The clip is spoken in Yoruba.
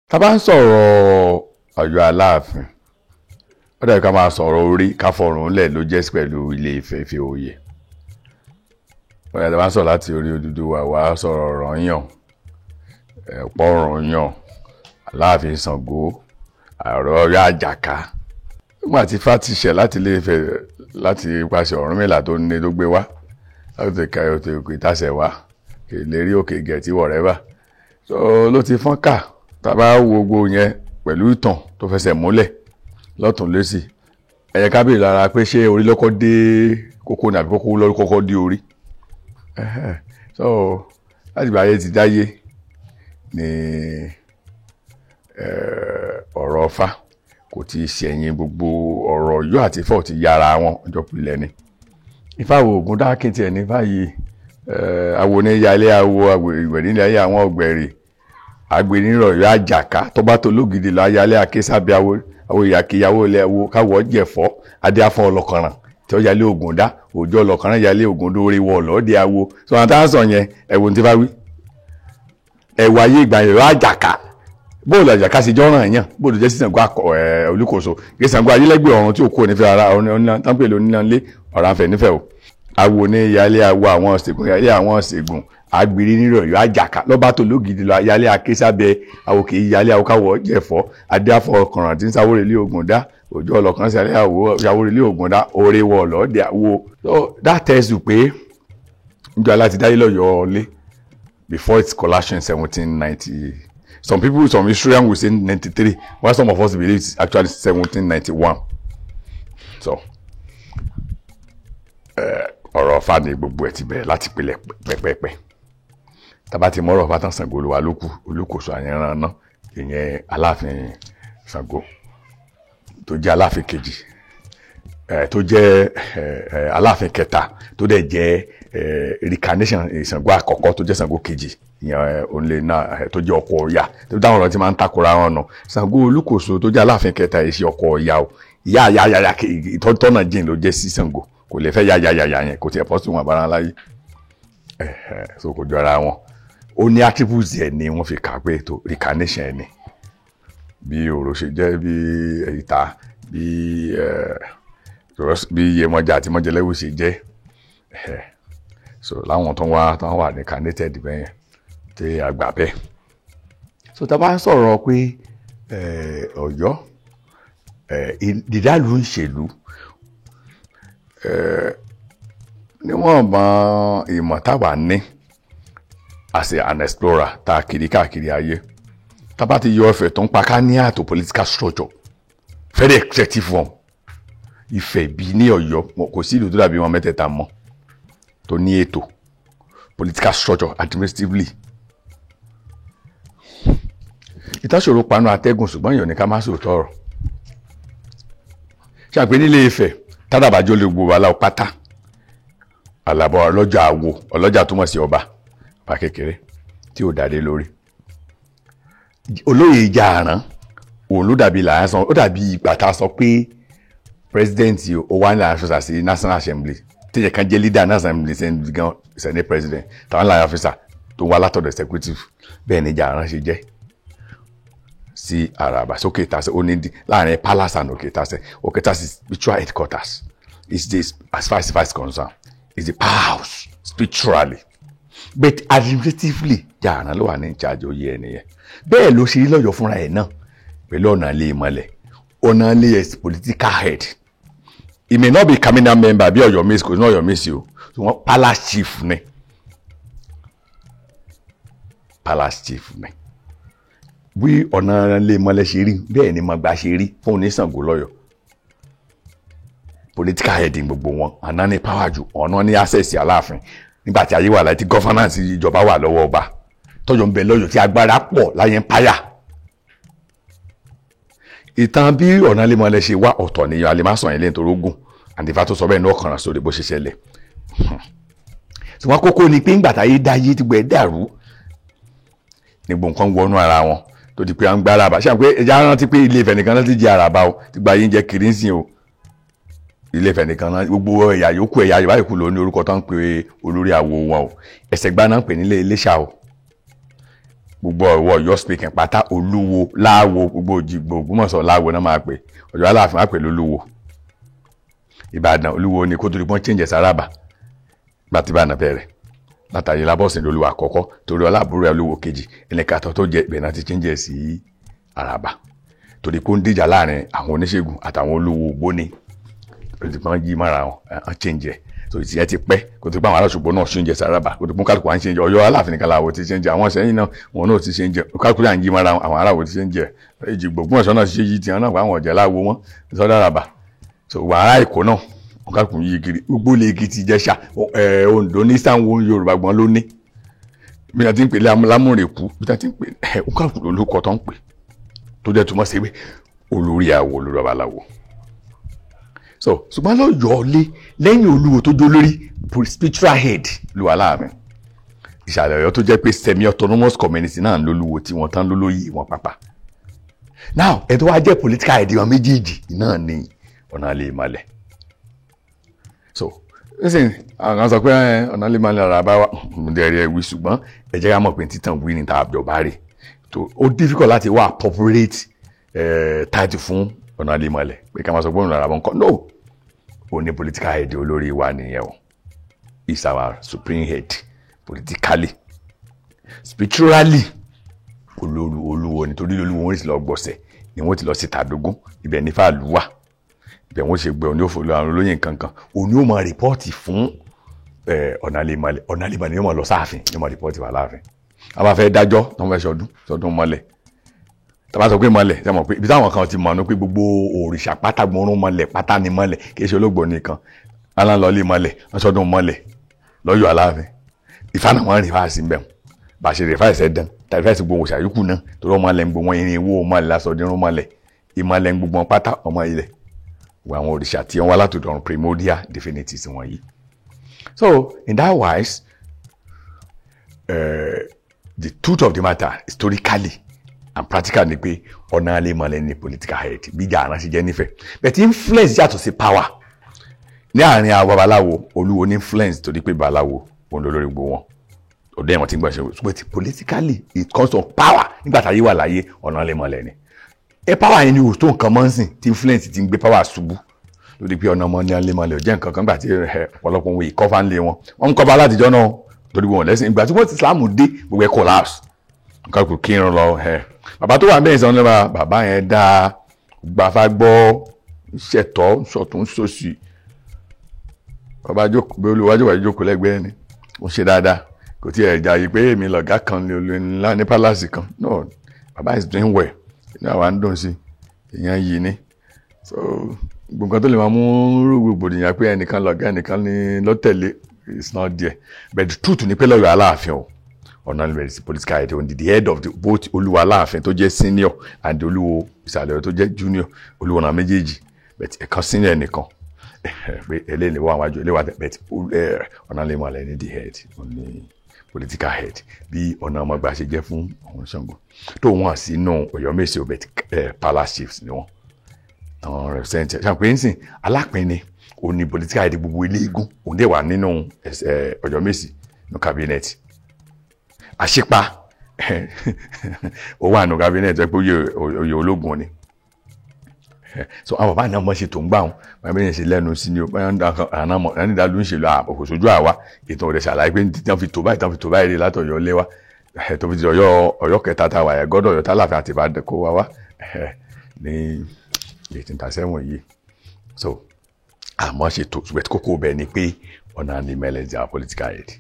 Tá bá ń sọ̀rọ̀ Ọ̀yọ́ Aláàfin, ó dàbí ká máa sọ̀rọ̀ orí ká fọrùn lẹ̀ ló jẹ́ pẹ̀lú Ilé Ifẹ̀ Ifẹ̀ òye. Bóyá tá bá ń sọ̀rọ̀ láti orí Odùduwà wá sọ̀rọ̀ Ọ̀rànyàn, ẹ̀pọ̀ Ọ̀rànyàn, Aláàfin Ṣàngó, Ọ̀yọ́ Àjàká. Nígbà tí Ifá ti ṣẹ̀ láti Ilé Ifẹ̀ láti ipasẹ̀ Ọ̀rúnmìlà tó ní tó gbé wá láti ka òkè ìtasẹ̀ wá ìlérí òkè gẹ̀ẹ́tì whatever. So ló ti fọ́n ká. Tá bá wo gbogbo yẹn pẹ̀lú ìtàn tó fẹsẹ̀ múlẹ̀ lọ́tùn lósì, ẹ yẹ ká béèrè lára pé ṣé orí ló kọ́ dé kókó ni àbí kókó ló kọ́kọ́ dé orí. So láti ìgbà ayé ti dáyé ni ọ̀rọ̀ Ifá kò ti ṣẹ̀yìn gbogbo ọ̀rọ̀ Ọ̀yọ́ àti Ifá ò ti yára wọn ọjọ́ pilẹ̀ ni. Ifá wo Ògún dákìn tiẹ̀ ní báyìí, awo ní yalé awo, ìwẹ̀ nílẹ̀ ayé àwọn ọ̀gbẹ̀rì, àgbẹ̀nirọ̀ Ọ̀yọ́ Àjàká tó bá tó lógidi lọ ayálé akésábẹ́ awo, awo ìyàkíyàwó ilẹ̀ awo káwọ́ jẹ̀fọ́ adé afọ́ ọlọ́kànràn tí ó yalé Ògún dá òjò ọlọ́kànràn yalé Ògún dóore wọ ọ̀lọ́dẹ awo. Sọ wọn tá a sọ yẹn ẹ̀wọ̀n tí bá wí. Ẹ̀wọ̀ ayé ìgbà yẹn Ọ̀yọ́ Àjàká bóòlù Àjàká ṣe jọ́ràn yàn bóòlù jẹ́ sí Ṣàngó Olúkòso kí Ṣàngó ayélégbé ọ̀run tí ò kúrò nífẹ̀ẹ́ ara ọ̀nà onílé ọ̀rànfẹ̀ nífẹ̀ẹ́ o. Awo ní yalé awo àwọn ṣègùn yalé àwọn ṣègùn agbèrè nírọ̀ Ọ̀yọ́ Àjàká lọ́ba tó lógidi lọ yalé akésábẹ́ awo kì í yalé awo káwọ́ jẹ̀fọ́ adé afọ ọkànràn tí ń sáwórè lé Ògún dá òjò ọlọ́kan sí sáwórè lé Ògún dá oore wọ ọ̀lọ́dẹ awo. So that tells you pé njọ́ aláti dáyé lọ́yọ̀ọ́ lé before its collapse in 1790. Some people, some historians will say 93, while some of us believe it's actually 1791. So ọ̀rọ̀ Ifá ni gbogbo ẹ̀ ti bẹ̀rẹ̀ láti pilẹ̀ pẹ́pẹ́pẹ́. Tá bá ti mọ ọ̀rọ̀ Ifá tán, Ṣàngó ló wà lókù, Olúkòso àyànràn náà, ìyẹn Aláàfin Ṣàngó tó jẹ́ Aláàfin kejì, tó jẹ́ Aláàfin kẹta, tó dẹ̀ jẹ́ reincarnation Ṣàngó àkọ́kọ́ tó jẹ́ Ṣàngó kejì, ìyẹn òǹlẹ̀ náà tó jẹ́ ọkọ Ọya. Tó dáhùn ọ̀rọ̀ tí máa ń takora wọn nù. Ṣàngó Olúkòso tó jẹ́ Aláàfin kẹta yìí ṣe ọkọ Ọya o. Ìyá ìyá ìyá ìtọ́nà jìn ló jẹ́ sí Ṣàngó, kò lè fẹ́ yá yá yá yá yẹn, kò tiẹ̀ pọ́ sí wọn àbára láyé. So kò jọra wọn. Ó ní attributes ẹ̀ ni wọ́n fi kà pé tó reincarnation ẹ̀ ni. Bí Òrò ṣe jẹ́ bí ìta bí bí Yemọja àti Mọ́jẹlẹ́wù ṣe jẹ́. So láwọn tó wá tó wà reincarnated bẹ́yẹn tí a gbà bẹ́ẹ̀. So tá a bá ń sọ̀rọ̀ pé Ọ̀yọ́ dídálù ń ṣèlú, níwọ̀nba ìmọ̀ táwa ní as an explorer tá a kiri káàkiri ayé, tá a bá ti yọ Ifẹ̀ tó ń pa ká ní ààtò political structure very effective one. Ifẹ̀ bí ní Ọ̀yọ́ kò sí ìlú tó dàbí wọn mẹ́tẹ̀ẹ̀ta mọ́ tó ní ètò political structure administratively. Ìtàṣòro panu atẹ́gùn, ṣùgbọ́n èèyàn ní ká má sòótọ́ ọ̀rọ̀. Ṣàpè nílé Ifẹ̀ tádàbàjọ́ lè gbogbo aláwọ̀ pátá àlàbọ̀ ọlọ́jà àwo ọlọ́jà túmọ̀ sí ọba ọba kékeré tí ò dádé lórí. Olóyè ìjà àrán òun ló dàbí làásán, ó dàbí ìgbà tá a sọ pé president ó wá ní officer sí National Assembly tíyẹ̀ kan jẹ́ leader National Assembly gan senate president táwọn láyà officer tó wá látọ̀dọ̀ executive. Bẹ́ẹ̀ ni ìjà àrán ṣe jẹ́ sí Àràbà sókè Ìtasẹ̀. Ó ní láàrin palace and Òkè Ìtasẹ̀. Òkè Ìtasẹ̀ is spiritual headquarters, is this as far as Ifá is concerned, is the powerhouse spiritually, but administratively Jàrán ló wà ní ìjájọ oyè ẹ nìyẹn. Bẹ́ẹ̀ ló ṣe rí lọ́yọ̀ fúnra ẹ̀ náà pẹ̀lú ọ̀nà ilé ìmọ̀lẹ̀. Ọ̀nà ilé is political head. He may not be cabinet member bí Ọ̀yọ́ Mèsì, kò sí Ọ̀yọ́ Mèsì o, ṣùgbọ́n palace chief ni, palace chief ni. Bí ọ̀nà ilé ìmọ̀lẹ̀ ṣe rí bẹ́ẹ̀ ni mọ̀gbà ṣe rí fún oníṣàngó lọ́yọ̀. Political head gbogbo wọn, àná ní power jù, ọ̀nà ní access Aláàfin nígbà tí ayé wà láti governance ìjọba wà lọ́wọ́ ọba tọ́jọ́ ń bẹ lọ́yọ̀ tí agbára pọ̀ láyé empire. Ìtàn bí ọ̀nà ilé ìmọ̀lẹ̀ ṣe wá ọ̀tọ̀ nìyẹn, a lè má sọ yẹn lẹ́yìn tó rógùn àti Ifá tó sọ bẹ́ẹ̀ ní ọ̀kànràn sóde bó ṣe ṣẹlẹ̀. Ṣùgbọ́n kókó ni pé ńgbà táyé dáyé tí gbẹ dàrú ní gbogbo nǹkan wọnú ara wọn tó di pé à ń gbá àràbà. Ṣé àpé ẹja rántí pé Ilé Ifẹ̀ nìkan náà ti jẹ àràbà o, ti gba yín jẹ kiri ń sìn o. Ilé Ifẹ̀ nìkan náà, gbogbo ẹ̀yà yòókù ẹ̀yà Yorùbá yòókù ló ní orúkọ tó ń pe olórí awo wọn o. Ẹ̀sẹ̀ gbá náà ń pè nílé Iléṣà o. Gbogbo ọ̀wọ́ Ọ̀yọ́ speaking pátá, Olúwo láwo, gbogbo Òjìgbò Ògbómọ̀ṣọ́ láwo náà máa pè, Ọ̀yọ́ Aláàfin máa pè lólúwo, Ìbàdàn Olúwo ni kó torí pọ́n change sárábà gbàtí Ìbàdàn bẹ̀rẹ̀ látàrí lábọ́sìn lolúwa àkọ́kọ́ torí ọláàbúrò ẹ̀ olúwo kejì ẹnìkàtọ́ tó jẹ ibẹ̀ náà ti change sí Àràbà torí kó ń dìjà láàrin àwọn oníṣègùn àtàwọn olúwo ògbóni torí ti pọ́n yí mọ́ra wọn ẹ̀ change ẹ̀. So ìtìyẹ ti pẹ́ kó tó gbà àwọn aláṣùgbọ́n náà ṣe ń jẹ sárábà kó tó pọ́n kálukú à ń ṣe ń jẹ. Ọ̀yọ́ Aláàfin nìkan làwọ̀ ti ṣe ń jẹ, àwọn Ìṣẹ̀yìn náà wọn náà ti ṣe ń jẹ, kálukú à ń yí mọ́ra àwọn aráwọ̀ ti ṣe ń jẹ, Èjìgbò Ògbómọ̀ṣọ́ náà ṣe yí tiwọn náà àwọn ọ̀jẹ̀ láwo wọn sọ́dọ̀ Àràbà. So wà ará Èkó náà wọn kálukú yí kiri, gbogbo lè Èkìtì, Ìjẹ̀ṣà, Oǹdó ní sáwọn Yorùbá gbọ́n ló ní bí wọ́n ti ń pè lámúrèkú, bí wọ́n ti ń pè ẹ̀ kálukú lórúkọ tó ń pè tó jẹ́ túmọ̀ sí pé olórí àwọ̀ olórí babaláwo. So ṣùgbọ́n lọ́yọ̀ọ́ lé lẹ́yìn Olúwo tó jó lórí spiritual head ló wà láàrin ìsàlẹ̀ Ọ̀yọ́ tó jẹ́ pé semi-autonomous community náà lólúwo tí wọ́n tán lólóyè wọn pàpà. Now ẹ̀ tó wá jẹ́ political head wọn méjèèjì náà ní ọ̀nà lè malẹ̀. So nísìnyí àwọn kan sọ pé ọ̀nà lè malẹ̀ ara bá wà ǹdẹ̀rẹ̀ ẹ̀wí, ṣùgbọ́n ẹ jẹ́ ká mọ̀ pé títàn wí ní ta àjọba rè tó ó difficult láti wá appropriate title fún ọ̀nà lè malẹ̀ pé ká máa sọ pé ọ̀nà àràbọ̀ nǹkan no. Ó ní political head olórí wa nìyẹn o, is our supreme head politically, spiritually olórí olúwo nítorí olúwo wọn ti lọ gbọ̀sẹ̀ ni wọ́n ti lọ sí tàdógún, ibẹ̀ ní fàlú wà, ibẹ̀ wọ́n ṣe gbẹ òní òfò àwọn olóyè nkankan, òní ó máa report fún ọ̀nàlẹ́mọ̀lẹ́, ọ̀nàlẹ́mọ̀lẹ́ yóò máa lọ sáàfin, yóò máa report wà láàfin. A máa fẹ́ dájọ́ tó ń fẹ́ sọdún sọdún mọ́lẹ̀, tàbá sọ pé mọ́lẹ̀ ṣe mọ̀ pé ibi táwọn kan ti mọ̀ ní pé gbogbo òrìṣà pátá gbọ́nrún mọ́lẹ̀ pátá ni mọ́lẹ̀, kì í ṣe olóògbé nìkan, aláǹlọ́lé mọ́lẹ̀ wọ́n sọdún mọ́lẹ̀ lọ́yọ̀ aláàfin, Ifá náà wọ́n rìn fáàsì ń bẹ̀ wọ́n bá ṣe rìn fáàsì ẹ̀dán tàbí fáàsì gbogbo òrìṣà yòókù náà torí ọmọ ilẹ̀ ń gbogbo wọn irin owó mọ́lẹ̀ lásọ dírún mọ́lẹ̀ ìmọ̀lẹ̀ ń gbogbo wọn pátá ọmọ ilẹ̀ wọ àwọn òrìṣà tí wọ́n wá látòdò ọ̀run primordial divinities wọ̀nyí. So in that wise the truth of the matter historically and practically ni pé ọ̀nà alẹ́mọ̀lẹ́ ní political head bí ìjà àrán ṣe jẹ́ nífẹ̀ẹ́, but influence yàtọ̀ sí power. Ní àárín àwọn babaláwo olúwo ní influence torí pé babaláwo òun ló lórí gbogbo wọn ọdẹ ẹ̀wọ̀n tí ń gbọ́ ṣe, but politically it comes from power. Nígbà táyé wà láyé ọ̀nà alẹ́mọ̀lẹ́ ni ẹ power yẹn ni ò tó nǹkan mọ́ ń sìn tí influence ti ń gbé power ṣubú lórí pé ọ̀nà ọmọ ní alẹ́mọ̀lẹ́ ò jẹ́ nǹkan kan gbà tí ọ̀pọ̀lọpọ̀ òun ìkọ́fà ń lé wọn wọ́n ń kọ́ba látijọ́ náà torí wọn lẹ́sìn ìgbà tí wọ́n ti Islam dé gbogbo ẹ̀ collapse nǹkan kò kírun lọ. Bàbá tó wà bẹ́ẹ̀ sọ nípa bàbá yẹn dáa gbafá gbọ́ ṣẹ̀tọ́ ṣọ̀tún ṣòṣì bàbá olùwájú wàjú jókòó lẹ́gbẹ̀ẹ́ ni ó ṣe dáadáa kò tí ẹ̀ jà yìí pé èmi lọ̀gá kan ní olú ńlá ní pálásì kan no bàbá is doing well inú àwa ń dùn sí ìyẹn yìí ni. So gbogbo nǹkan tó lè máa mú rògbòdìyàn pé ẹnìkan lọ̀gá ẹnìkan ní lọ́tẹ̀lé is not there, but the truth ni pé lọ́yọ̀ Aláàfin o ọ̀nà ìbẹ̀rẹ̀ sí political head òun the head of the both Olúwa Aláàfin tó jẹ́ senior and Olúwo ìsàlẹ̀ tó jẹ́ junior, Olúwo náà méjèèjì but ẹ̀kan senior nìkan pé eléyìí wà wájú eléyìí wà tẹ̀ but ọ̀nà lè ní the head òun ní political head bí ọ̀nà ọmọgbà ṣe jẹ́ fún àwọn Ṣàngó tó wọ́n sínú Ọ̀yọ́mèsì but palace chiefs ni wọ́n tán represent ṣàpè ń sìn Alápín òun ní political head gbogbo eléégún òun dẹ̀ wà nínú Ọ̀yọ́mèsì ní cabinet. Àṣípa ó wà nù cabinet pé oyè ológun ni. So àwọn bàbá náà mọ̀ ṣe tó ń gbà wọn bàbá yẹn ṣe lẹ́nu sí ni àwọn ìdálú ń ṣe lọ òṣojú àwa ètò ọ̀rẹ́ ṣàlàyé pé tí wọ́n fi tó báyìí tí wọ́n fi tó báyìí rí látọ̀yọ́ lé wa tó fi di Ọ̀yọ́ kẹta tá a wà yẹn gọ́dọ̀ Ọ̀yọ́ tálàfin àti Ìbàdàn kó wa wá ní 1837 yìí. So àmọ́ ṣe tó ṣùgbọ́n kókó bẹ́ẹ̀ ni pé ọ̀nà ni mẹ́lẹ̀ jẹ́ political head.